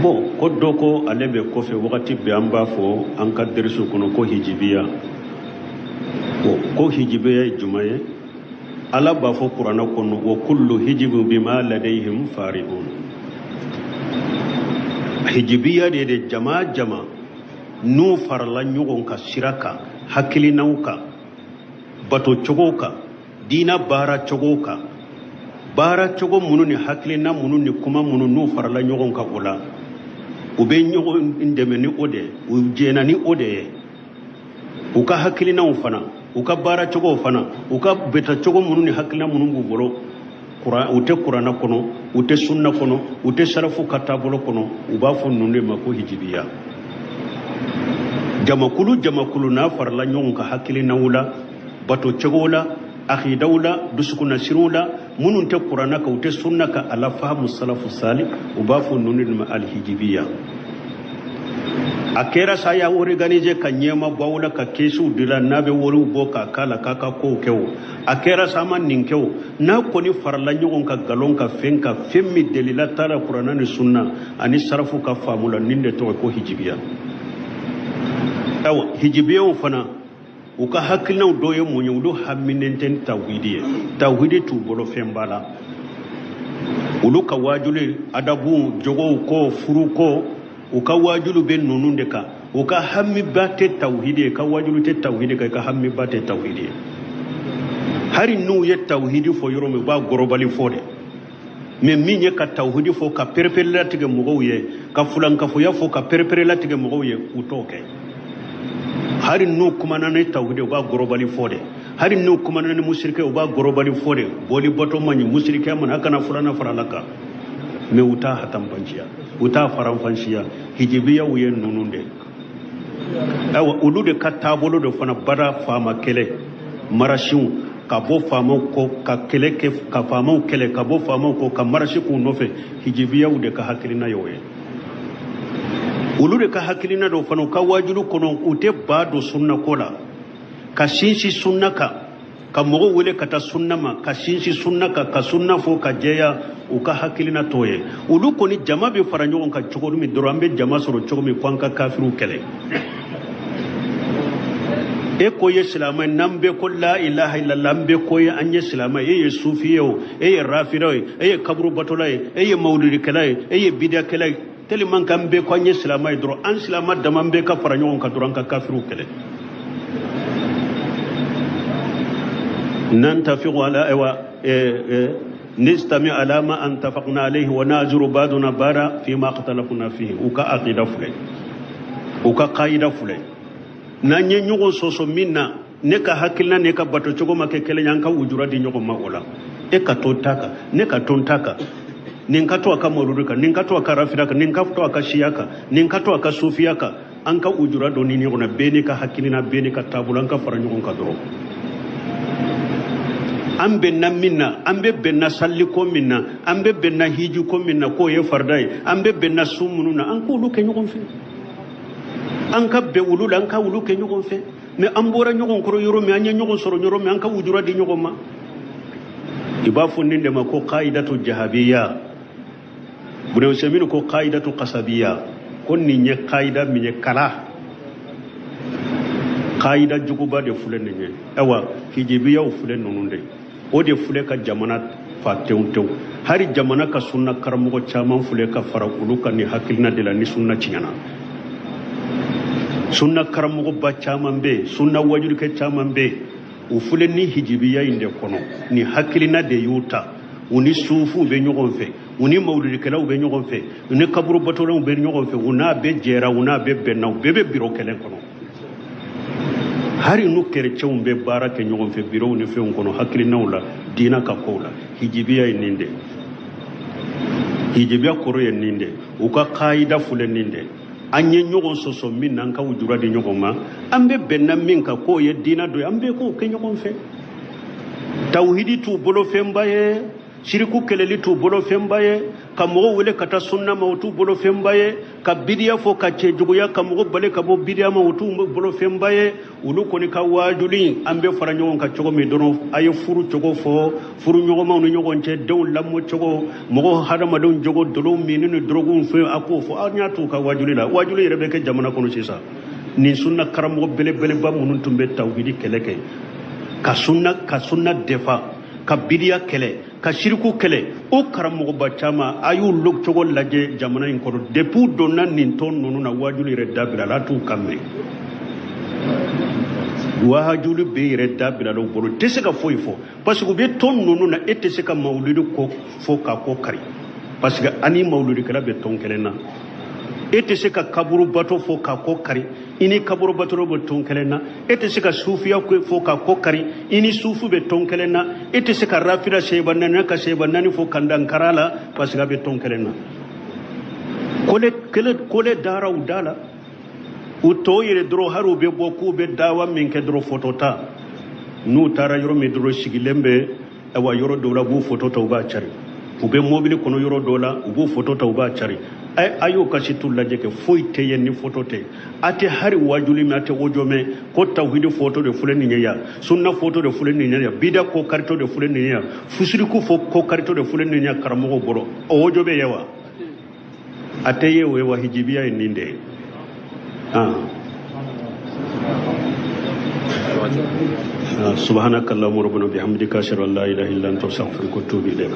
Bon, ko dɔ ko ale bɛ kɔfɛ wagati bɛɛ, an b'a fɔ an ka derisu kɔnɔ ko hijibiya. Bon, ko hijibiya ye jumɛn ye? Ala b'a fɔ kuranɛ kɔnɔ: wa kullu hizbin bima ladayhim farihun. Hijibiya de de jama jama n'u farala ɲɔgɔn kan sira kan, hakilinaw kan, bato cogo kan, diina baara cogo kan, baara cogo minnu ni hakilina minnu ni kuma minnu n'u farala ɲɔgɔn kan, o la u bɛ ɲɔgɔn dɛmɛ ni o de ye, u jɛna ni o de ye. U ka hakilinaw fana, u ka baara cogow fana, u ka bɛta cogo minnu ni hakilina minnu b'u bolo, u tɛ kuranna kɔnɔ, u tɛ sunna kɔnɔ, u tɛ sarafu ka taabolo kɔnɔ, u b'a fɔ ninnu de ma ko hijibiya. Jamakulu jamakulu n'a farala ɲɔgɔn kan hakilinaw la, bato cogow la, akidaw la, dusukunnasiriw la, minnu tɛ kuranna kan, u tɛ sunna kan, ala fahamu salafu sali, u b'a fɔ ninnu de ma alihijibiya. A kɛra sa y'a organiser ka ɲɛma bɔ aw la, ka kɛsiw dilan n'a bɛ wariw bɔ k'a k'a la k'a ka kow kɛ, o a kɛra sa a ma nin kɛ, o n'a kɔni farala ɲɔgɔn kan nkalon ka fɛn ka fɛn min delila t'a la kuranna ni sunna ani sarafu ka faamu la, nin de tɔgɔ ko hijibiya. Ayiwa, hijibiyaw fana, u ka hakilinaw dɔ ye mun ye? Olu haminen tɛ ni tawhidi ye, tawhidi t'u bolo fɛnba la. Olu ka waajuli adabu, jogow ko, furu ko, u ka waajulu bɛ ninnu de kan. U ka hamiba tɛ tawhidi ye, ka waajulu tɛ tawhidi kan, i ka hamiba tɛ tawhidi ye. Hali n'u ye tawhidi fɔ yɔrɔ min, u b'a gɔrɔbali fɔ de. Mais min ye ka tawhidi fɔ ka pereperelatigɛ mɔgɔw ye, ka fulankafoya fɔ ka pereperelatigɛ mɔgɔw ye, u t'o kɛ. Hali n'u kumana ni tawhidi, u b'a gɔrɔbali fɔ de. Hali n'u kumana ni musirikɛ, u b'a gɔrɔbali fɔ de. Bɔli bato man ɲi, musirikɛ man ɲi, a kana filanan fara ala kan. Mais u t'a hatanbanciya, u t'a faranfansiya. Hijibiyaw ye ninnu de. Ayiwa, olu de ka taabolo de fana bada faama kɛlɛ, marasiw ka bɔ faamaw kɔ ka kɛlɛ kɛ, ka faamaw kɛlɛ, ka bɔ faamaw kɔ ka marasi k'u nɔfɛ. Hijibiyaw de ka hakilina y'o ye. Olu de ka hakilina dɔ fana, u ka waajulu kɔnɔ, u tɛ ba don sunna ko la, ka sinsin sunna kan, ka mɔgɔw wele ka taa sunna ma, ka sinsin sunna kan, ka sunna fɔ ka jɛya. U ka hakilina t'o ye. Olu kɔni, jama bɛ fara ɲɔgɔn kan cogo min dɔrɔn, an bɛ jama sɔrɔ cogo min ko an ka kafiriw kɛlɛ. E ko ye silamɛ, n'an bɛɛ ko la ilaha illallah, an bɛɛ ko ye an ye silamɛ. E ye sufi ye o, e ye rafida ye, e ye kaburu batola ye, e ye mawuludikɛla ye, e ye bidakɛla ye, tellement k'an bɛɛ ko an ye silamɛ ye dɔrɔn, an silamɛ dama bɛɛ ka fara ɲɔgɔn kan dɔrɔn, an ka kafiriw kɛlɛ. Nantafiqu ala, ayiwa, nistami ala ma antafaqna alayhi wa naziru ba'duna ba'da fi ma ikhtalafna fihi. U ka aqida filɛ, u ka qaida filɛ. N'an ye ɲɔgɔn sɔsɔ min na, ne ka hakilina ne ka bato cogo ma kɛ kelen ye, an ka wujura di ɲɔgɔn ma o la. E ka to ta kan, ne ka to n ta kan, nin ka to a ka mawuludu kan, nin ka to a ka rafida kan, nin ka to a ka siya kan, nin ka to a ka sufiya kan, an ka wujura dɔ ni ɲɔgɔn na, bɛɛ n'i ka hakilina, bɛɛ n'i ka taabolo, an ka fara ɲɔgɔn kan dɔrɔn. An bɛnna min na, an bɛ bɛnna saliko min na, an bɛ bɛnna hijiko min na k'o ye farida ye, an bɛ bɛnna sun minnu na, an k'olu kɛ ɲɔgɔn fɛ, an ka bɛn olu la, an ka olu kɛ ɲɔgɔn fɛ. Mais an bɔra ɲɔgɔn kɔrɔ yɔrɔ min, an ye ɲɔgɔn sɔrɔ yɔrɔ min, an ka wujura di ɲɔgɔn ma. I b'a fɔ nin de ma ko qaidatu jahabiya. Bune Usaimin ko qaidatu kasabiya, ko nin ye qaida min ye, kala qaida juguba de filɛ nin ye. Ayiwa, hijibiyaw filɛ ninnu de, o de filɛ ka jamana fa tewu tewu. Hali jamana ka sunna karamɔgɔ caman filɛ ka fara olu kan nin hakilina de la. Ni sunna tiɲɛna, sunna karamɔgɔba caman bɛ yen, sunna wajurukɛ caman bɛ yen, u filɛ ni hijibiya in de kɔnɔ. Ni hakilina de y'u ta. U ni sufuw bɛ ɲɔgɔn fɛ, u ni mawuludikɛlaw bɛ ɲɔgɔn fɛ, u ni kaburubatolaw bɛ ɲɔgɔn fɛ, u n'a bɛɛ jɛra, u n'a bɛɛ bɛnna, u bɛɛ bɛ biro kelen kɔnɔ. Hali n'u kerecɛnw bɛ baara kɛ ɲɔgɔn fɛ birow ni fɛnw kɔnɔ, hakilinaw la, diina ka kow la. Hijibiya ye nin de, hijibiya kɔrɔ ye nin de, u ka kayida filɛ nin de. An ye ɲɔgɔn sɔsɔ min na, an ka wujura di ɲɔgɔn ma. An bɛ bɛnna min kan k'o ye diina dɔ ye, an bɛɛ k'o kɛ ɲɔgɔn fɛ. Tawhidi t'u bolo fɛnba ye. Siriku kɛlɛli t'u bolo fɛnba ye, ka mɔgɔw wele ka taa sunna ma o t'u bolo fɛnba ye, ka bidiya fɔ ka cɛjuguya ka mɔgɔ bali ka bɔ bidiya ma o t'u bolo fɛnba ye. Olu kɔni ka waajuli an bɛ fara ɲɔgɔn kan cogo min dɔrɔn, a ye furu cogo fɔ, furu ɲɔgɔnmaw ni ɲɔgɔn cɛ, denw lamɔ cogo, mɔgɔ hadamadenw jogo, dɔlɔw minni ni dɔrɔguw fɛn, a k'o fɔ. Aw ɲɛ t'u ka waajuli la. Waajuli yɛrɛ bɛ kɛ jamana kɔnɔ sisan. Nin sunna karamɔgɔ belebeleba minnu tun bɛ tawhidi kɛlɛ kɛ, ka sunna defa, ka bidiya kɛlɛ, ka siriku kɛlɛ, o karamɔgɔba caman a y'u cogo lajɛ jamana in kɔnɔ. Depuis u donna nin tɔn ninnu na, waajuli yɛrɛ dabila la, a t'u kan mɛn. Waajuli bɛɛ yɛrɛ dabila la u bolo, tɛ se ka foyi fɔ parce que u bɛ tɔn ninnu na. E tɛ se ka mawuludi ko fɔ k'a ko kari parce que ani mawuludikɛla bɛ tɔn kelen na. E tɛ se ka kaburu bato fɔ k'a ko kari, i ni kaburu bato bɛ tɔn kelen na. E tɛ se ka sufiya fɔ k'a ko kari, i ni sufu bɛ tɔn kelen na. E tɛ se ka rafida seba naani ka seba naani fɔ ka dankara la parce que a bɛ tɔn kelen na. Kole kele kole dara u da la, u tɔw yɛrɛ dɔrɔn, hali u bɛ bɔ k'u bɛ dawa min kɛ dɔrɔn, foto ta. N'u taara yɔrɔ min dɔrɔn, sigilen bɛ awa yɔrɔ dɔw la, u b'u foto ta, u b'a cari. U bɛ mobili kɔnɔ yɔrɔ dɔw la, u b'u foto ta, u b'a cari. A y'o ka situ lajɛ kɛ, foyi tɛ yen ni foto tɛ. A tɛ hali wajuli mɛn, a tɛ ojo mɛn ko tawhidi foto de filɛ nin ye yan, sunna foto de filɛ nin ye yan, bida ko karito de filɛ nin ye yan, fusiriku fo ko karito de filɛ nin ye yan karamɔgɔw bolo. O ojo bɛ ye wa? A tɛ ye. O ye wa hijibiya ye nin de ye. Subhanakallahumma rabbana bihamdika, ashhadu an la ilaha illa anta, astaghfiruka wa atubu ilayk.